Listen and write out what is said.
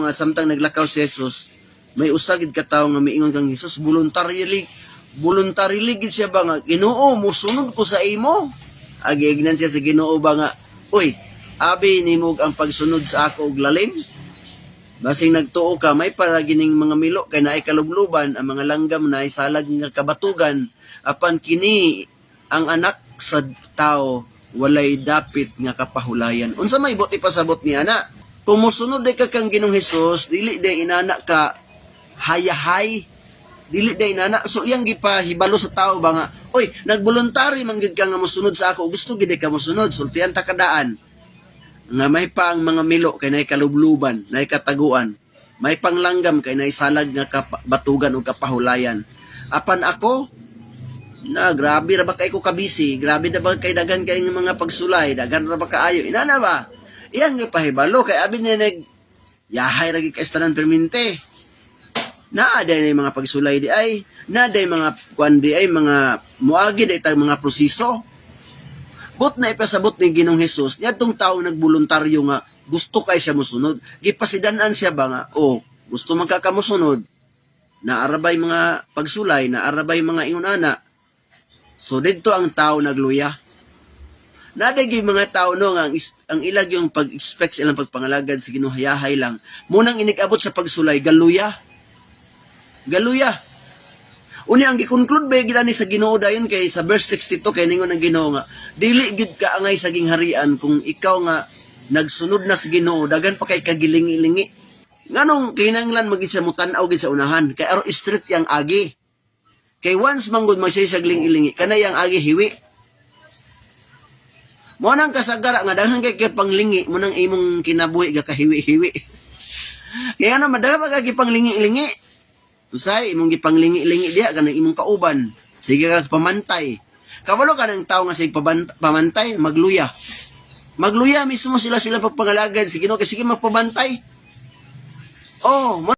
Nga samtang naglakaw si Jesus, may usa gid ka tawo nga miingon kang Jesus, voluntarily, voluntarily gid siya ba nga, "Ginoo, musunod ko sa imo." Giingnan siya sa Ginoo ba nga, "Uy, abi nimo ang pagsunod sa ako og lalim. Basing nagtuo ka, may para gining mga milo kay naay kalubluban, ang mga langgam naay salag nga kabatugan, apan kini ang Anak sa Tao walay dapit nga kapahulayan." Unsa may buot ipasabot niya na? Kung mosunod day ka kang Ginoong Hesus, dili day inana ka hayahay. Dili day inana. So iyang gipahibalo sa tao ba nga, "Oy, nagvoluntary man gid ka nga mosunod sa ako, gusto gid ka mosunod, sultian ta kadaan nga may pa ang mga milo kay naay kalubluban, naay kataguan, may panglanggam kay naay salag nga batugan o kapahulayan. Apan ako, na grabe ra ba kay ko kabisi, grabe na ba kay dagan kay nga mga pagsulay, dagan ra ba kaayo, inana ba?" Iyang gipahibalo kay abi niya nag yahay ra gid kay tanan permente. Naa day na mga pagsulay di ay, naa day mga kuan di ay, mga muagi day tag mga proseso. But na ipasabot ni Ginoong Hesus, niadtong tao nagboluntaryo nga gusto kay siya mosunod. Gipasidan-an siya ba nga, "Oh, gusto man ka kamosunod, naarabay mga pagsulay, naarabay mga ingon ana." So didto ang tao nagluya. Naday mga tao, no, nga ang ilag yung pag-expect sa ilang pagpangalagad sa Ginoo hayahay lang. Munang inig-abot sa pagsulay, galuya. Galuya. Unya ang gi-conclude ba gid ani sa Ginoo dayon kay sa verse 62, kay ningon ang Ginoo nga dili gid ka angay sa gingharian kung ikaw nga nagsunod na sa Ginoo dagan pa kay kagilingi-lingi. Nganong kinahanglan magid siya mutan-aw gid sa unahan kay aron straight yang agi. Kay once manggod magsisag lingi-lingi kanay ang agi hiwi. Mo nang kasagara nga daghan kay panglingi mo nang imong kinabuhi ga kahiwi-hiwi. Kaya ano madaghan pa kay panglingi-lingi. Usay imong gipanglingi-lingi diha kanang imong kauban. Sige ka pamantay. Kabalo ka ng tao nga sige pamantay, magluya. Magluya mismo sila sila pagpangalagad. Sige no, kay sige magpabantay. Oh, mo